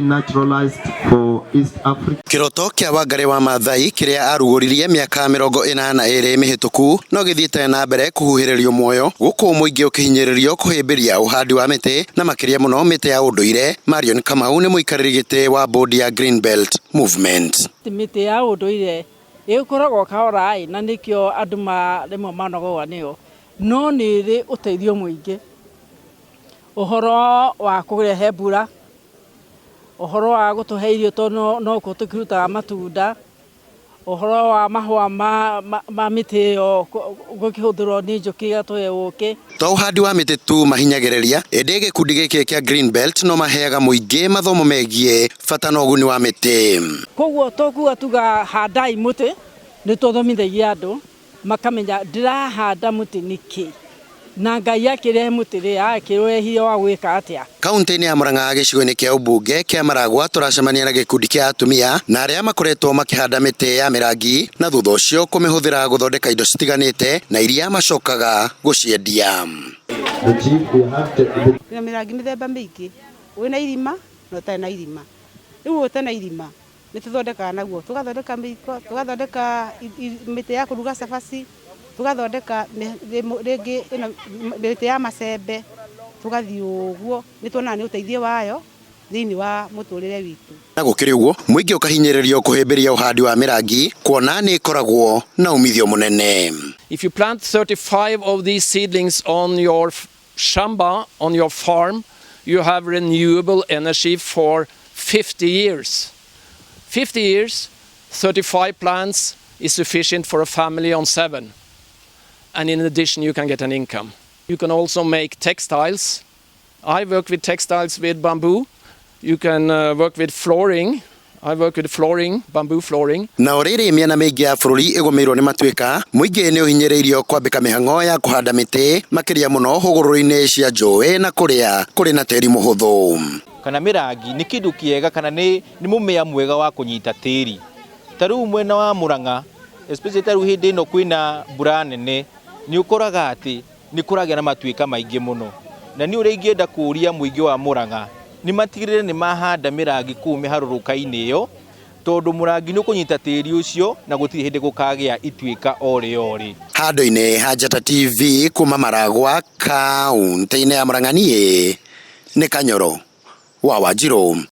Naturalized for East Africa. Kĩroto kĩa Wangarĩ wa Maathai kĩrĩa arugũririe mĩaka 42 mĩhĩtũku no gĩthiĩte na mbere kũhuhĩrĩrio muoyo gũkũ mũingĩ ũkĩhinyĩrĩrio kũhĩmbĩria ũhandi wa mĩtĩ na makĩria mũno mĩtĩ ya ũndũire. Marion Kamau nĩ mũikarĩri gĩtĩ wa bodi ya Green Belt Movement. Mĩtĩ ya ũndũire ĩkoragwo kahora ĩ na nĩkĩo andũ rĩmwe manogagwo nĩyo, no nĩ ĩrĩ ũteithio mũingĩ. Ũhoro wa kũrehe mbura, ũhoro wa gũtũhe irio tondũ nokuo tũkĩrutaga matunda, ũhoro wa mahũa ma mĩtĩ ĩyo gũkĩhũthĩrwo nĩ njũkĩ igatũhe ũkĩ. To ũhandi wa mĩtĩ tu mahinyagĩrĩria, ĩndĩ gĩkundi gĩkĩ kĩa Green Belt no maheaga mũingĩ mathomo megiĩ bata na ũguni wa mĩtĩ. Koguo to kuga tuga handai mũtĩ, nĩ tũthomithagia andũ makamenya ndĩrahanda mũtĩ nĩkĩ, na Ngai akĩrehe mũtĩ rĩ, akĩũrehire wa gwĩka atĩa. Kaunti-inĩ ya Murang'a gĩcigo-inĩ kĩa ũmbunge kĩa Maragua tũracemania na gĩkundi kĩa atumia na arĩa makoretwo makĩhanda mĩtĩ ya mĩrangi na thutha ũcio kũmĩhũthĩra gũthondeka indo citiganĩte na iria macokaga gũciendia. The chief, we have the Kwĩna mĩrangi mĩthemba mĩingĩ, wĩna irima na ũtarĩ na irima. Rĩu ũtarĩ na irima nĩ tũthondekaga naguo, tũgathondeka mĩiko, tũgathondeka mĩtĩ ya kũruga cabaci, tũgathondeka rĩngĩ ĩno mĩtĩ ya macembe, tũgathiĩ ũguo, nĩ tuonaga nĩ ũteithio wayo thĩinĩ wa mũtũrĩre witũ. Na gũkĩrĩ ũguo, mũingĩ ũkahinyĩrĩrio kũhĩmbĩria ũhandi wa mĩrangi kuona nĩ ĩkoragwo na umithio mũnene. If you plant 35 of these seedlings on your shamba, on your farm, you have renewable energy for 50 years. 50 years, 35 plants is sufficient for a family on 7. And in addition, you can get an income. You can also make textiles. I work with textiles with bamboo. You can work with flooring. I work with flooring, bamboo flooring. Na o rĩrĩ mĩena mĩingĩ ya bũrũri ĩgũmĩirwo nĩ matuĩka, mũingĩ nĩ ũhinyĩrĩirio kwambĩka mĩhang'o ya kũhanda mĩtĩ makĩria mũno hũgũrũrũ-inĩ cia njũĩ na kũrĩa kũrĩ na tĩri mũhũthũ. Kana mĩrangi nĩ kĩndũ kĩega kana nĩ mũmea mwega wa kũnyita tĩri. Ta rĩu mwena wa Murang'a, especially ta rĩu hĩndĩ ĩno kwĩna mbura nene, nĩ ũkoraga atĩ nĩ kũragĩa na matuĩka maingĩ mũno. Na niĩ ũrĩa ingĩenda kũũria mũingĩ wa Murang'a, nĩ matigĩrĩre nĩ mahanda mĩrangi kũu mĩharũrũka-inĩ ĩyo, tondũ mũrangi nĩ ũkũnyita tĩri ũcio na gũtirĩ hĩndĩ gũkagĩa ituĩka o rĩ o rĩ. Handũ-inĩ ha Njata TV kuma Maragwa kaunti-inĩ ya Murang'a, niĩ nĩ Kanyoro wa Wanjirũ.